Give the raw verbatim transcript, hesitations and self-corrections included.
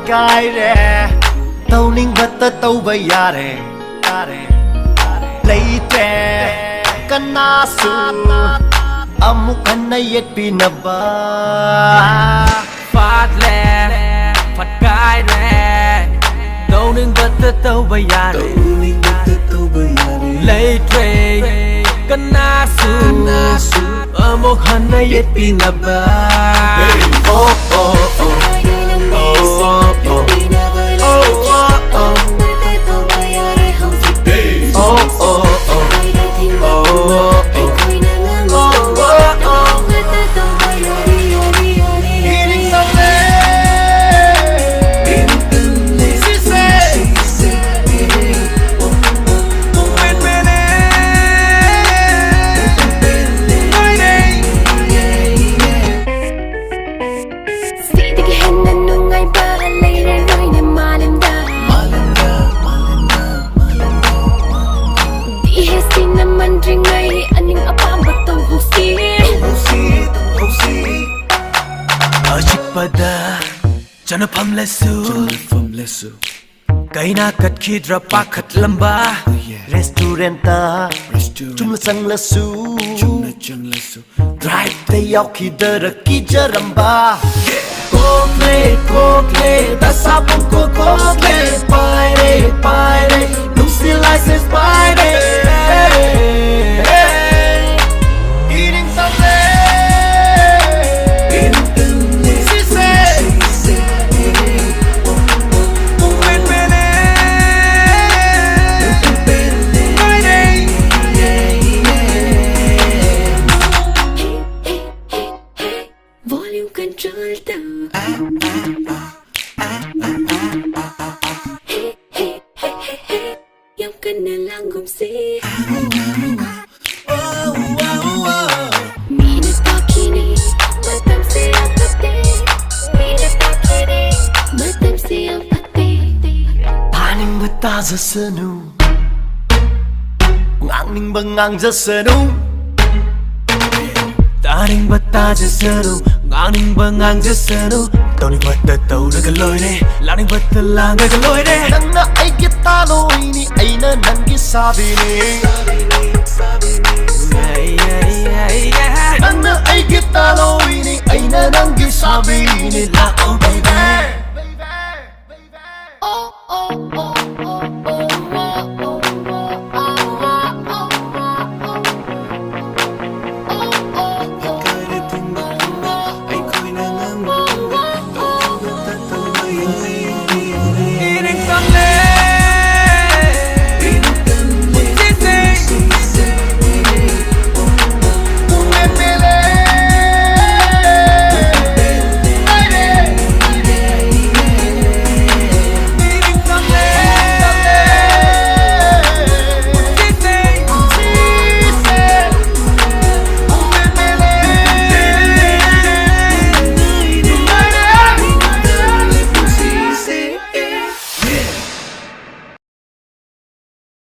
ꯀꯥꯏꯔꯦ, ꯇꯧꯅꯤꯡꯕꯇ ꯇꯧꯕ ꯌꯥꯔꯦ, ꯌꯥꯔꯦ, ꯌꯥꯔꯦ꯫ ꯂꯩꯇ꯭ꯔꯦ ꯀꯅꯥꯁꯨ ꯑꯃꯨꯛ ꯍꯟꯅ ꯌꯦꯠꯄꯤꯅꯕ꯫ ꯐꯥꯠꯂꯦ, ꯐꯠꯀꯥꯏꯔꯦ, ꯇꯧꯅꯤꯡꯕꯇ ꯇꯧꯕ ꯌꯥꯔꯦ, ꯇꯧꯅꯤꯡꯕꯇ ꯇꯧꯕ ꯌꯥꯔꯦ꯫ ꯂꯩꯇ꯭ꯔꯦ ꯀꯅꯥꯁꯨ, ꯀꯅꯥꯁꯨ ꯑꯃꯨꯛ ꯍꯟꯅ ꯌꯦꯠꯄꯤꯅꯕ꯫ Oh, oh, oh. Oh, oh, oh. Oh, oh, oh. Oh, oh, oh. Oh, oh, oh. ꯁꯤꯗꯒꯤ ꯍꯦꯟꯅ ꯅꯨꯡꯉꯥꯏꯕ ꯂꯩꯔꯔꯣꯏꯅꯦ ꯃꯥꯂꯦꯝꯗ꯫ ꯗꯤ ꯑꯦꯁ ꯇꯤꯅ ꯃꯟꯗ꯭ꯔꯤꯉꯩ ꯑꯅꯤꯡ ꯑꯄꯥꯝꯕ ꯇꯧꯍꯧꯁꯤ꯫ ꯑꯆꯤꯛꯄꯗ ꯆꯠꯅꯐꯝ ꯂꯩꯁꯨ, ꯆꯠꯅꯐꯝ ꯂꯩꯁꯨ꯫ ꯀꯩꯅꯥ ꯀꯠꯈꯤꯗ꯭ꯔꯥ ꯄꯥꯈꯠꯂꯝꯕ ꯔꯦꯁꯇꯨꯔꯦꯟꯇ ꯔꯦꯁꯇꯨꯔꯦꯟꯇ ꯆꯨꯝꯅ ꯆꯪꯂꯁꯨ, ꯆꯨꯝꯅ ꯆꯪꯂꯁꯨ꯫ ꯗ꯭ꯔꯥꯏꯚꯇ ꯌꯥꯎꯈꯤꯗ꯭ꯔꯥ ꯀꯤꯖꯔꯝꯕ꯫ ꯀꯣꯛꯂꯦ, ꯀꯣꯛꯂꯦ, ꯗꯁꯥ ꯄꯨꯡꯀꯣꯛ ꯀꯣꯛꯂꯦ꯫ ꯄꯥꯏꯔꯦ, ꯄꯥꯏꯔꯦ, ꯅꯨꯡꯁꯤ ꯂꯥꯏꯁꯦꯟꯁ ꯄꯥꯏꯔꯦ꯫ ꯏꯅꯤꯡ ꯇꯝꯂꯦ, ꯏꯅꯤꯡ ꯇꯝꯂꯦ꯫ ꯁꯤꯁꯦ ꯄꯨꯡ ꯄꯦꯟ ꯄꯦꯜꯂꯦ꯫ ꯄꯥꯏꯔꯦ꯫ Volume control ꯇꯧ꯫ ꯌꯥꯝ ꯀꯟꯅ ꯂꯥꯡꯒꯨꯝꯁꯤ꯫ ꯃꯤꯅ ꯇꯥꯈꯤꯅꯤ, ꯃꯇꯝꯁꯦ ꯌꯥꯝ ꯐꯠꯇꯦ꯫ ꯃꯤꯅ ꯇꯥꯈꯤꯅꯤ, ꯃꯇꯝꯁꯦ ꯌꯥꯝ ꯐꯠꯇꯦ꯫ ꯇꯥꯅꯤꯡꯕ ꯇꯥꯖꯁꯅꯨ, ꯉꯥꯡꯅꯤꯡꯕ ꯉꯥꯡꯖꯁꯅꯨ꯫ ꯇꯥꯅꯤꯡꯕ ꯇꯥꯖꯁꯅꯨ, ꯉꯥꯡꯅꯤꯡꯕ ꯉꯥꯡꯖꯁꯅꯨ꯫ ꯇꯧꯅꯤꯡꯕꯇ ꯇꯧꯔꯒ ꯂꯣꯏꯔꯦ, ꯂꯥꯡꯅꯤꯡꯕꯇ ꯂꯥꯡꯉꯒ ꯂꯣꯏꯔꯦ꯫ ꯅꯪꯅ ꯑꯩꯒꯤ ꯇꯥꯂꯣꯏꯅꯤ, ꯑꯩꯅ ꯅꯪꯒꯤ ꯁꯥꯕꯤꯅꯤ꯫ ꯅꯪꯅ ꯑꯩꯒꯤ ꯇꯥꯂꯣꯏꯅꯤ, ꯑꯩꯅ ꯅꯪꯒꯤ ꯁꯥꯕꯤꯅꯤ꯫ ꯂꯥꯛ